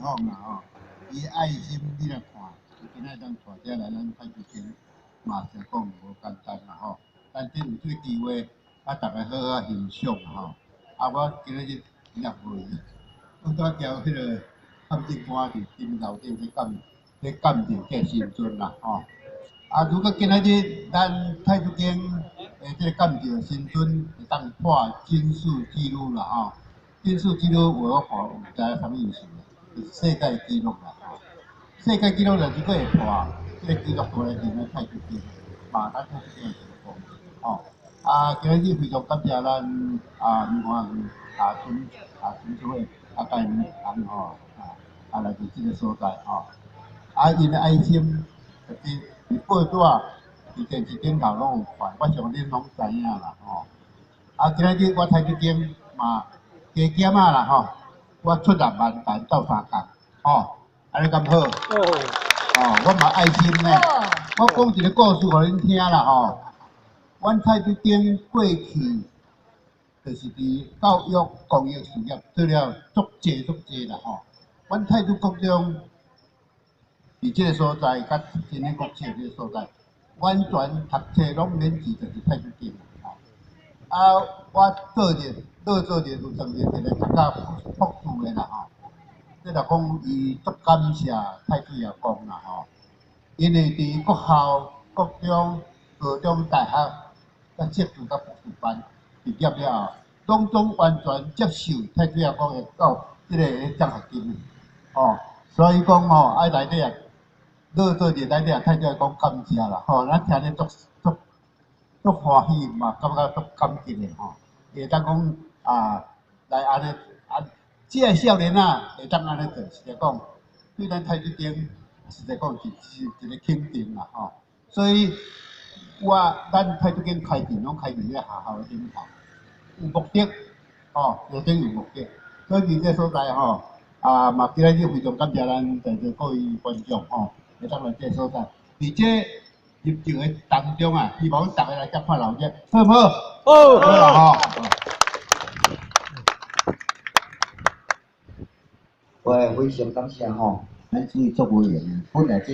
訪啦吼，伊愛心你來看，伊今仔當帶遮來咱太子間，嘛實講無簡單啦吼。但這有這個機會，啊，逐家好好欣賞吼。啊，我今仔日真正無閒，我拄仔交彼個鑑證官佇頂樓頂去鑑，咧鑑定這神尊啦吼。啊，如果今仔日咱太子間的這個鑑定神尊會當破金氏紀錄啦吼，金氏紀錄我看有知影啥物意思無？就是世界紀錄啦吼。世界紀錄若如果會破，這個紀錄過來伫咱太子間，嘛咱太子間會成功吼。啊，今日非常感謝咱啊明華園啊村啊村主會啊帶領人吼啊啊來佇這個所在吼，啊𪜶的愛心特別佇報紙、佇電視頂頭攏有看，我想恁攏知影啦吼。啊，今仔日我太子間嘛加減仔啦吼，我出6萬台鬥相共吼，按呢敢好？哦，我嘛愛心呢。我講一個故事予恁聽啦吼。阮太子間過去就是佇教育公益事業做了足濟足濟啦吼。阮太子國中佇這個所在，佮新興國小這個所在，完全讀冊攏免錢，就是太子間吼。啊，我做日落做日有當日一個讀甲博士的啦吼。這就講伊足感謝太子爺公啦吼，因為佇國校、國中、高中、大學，佮碩士、佮博士班畢業了後，攏總完全接受太子爺公的教這個獎學金的，吼，所以講吼，愛內底啊，落做日內底啊，太子爺公感謝啦，吼，咱聽咧足足足歡喜嘛，感覺足感激的吼，會當講啊，來按呢啊，這个少年仔會當按呢做，實在講對咱太子間實在講是是一個肯定啦，吼，所以我咱太子間開店攏開佇咧學校的頂頭，有目的，吼，有頂有目的，所以佇這所在吼，啊嘛今仔日非常感謝咱在座各位觀眾吼，會當來這所在，佇這入境的當中啊，希望大家來遮看鬧熱，好毋好？好，好啦吼。我非常感謝吼，咱注意作委員，本來這。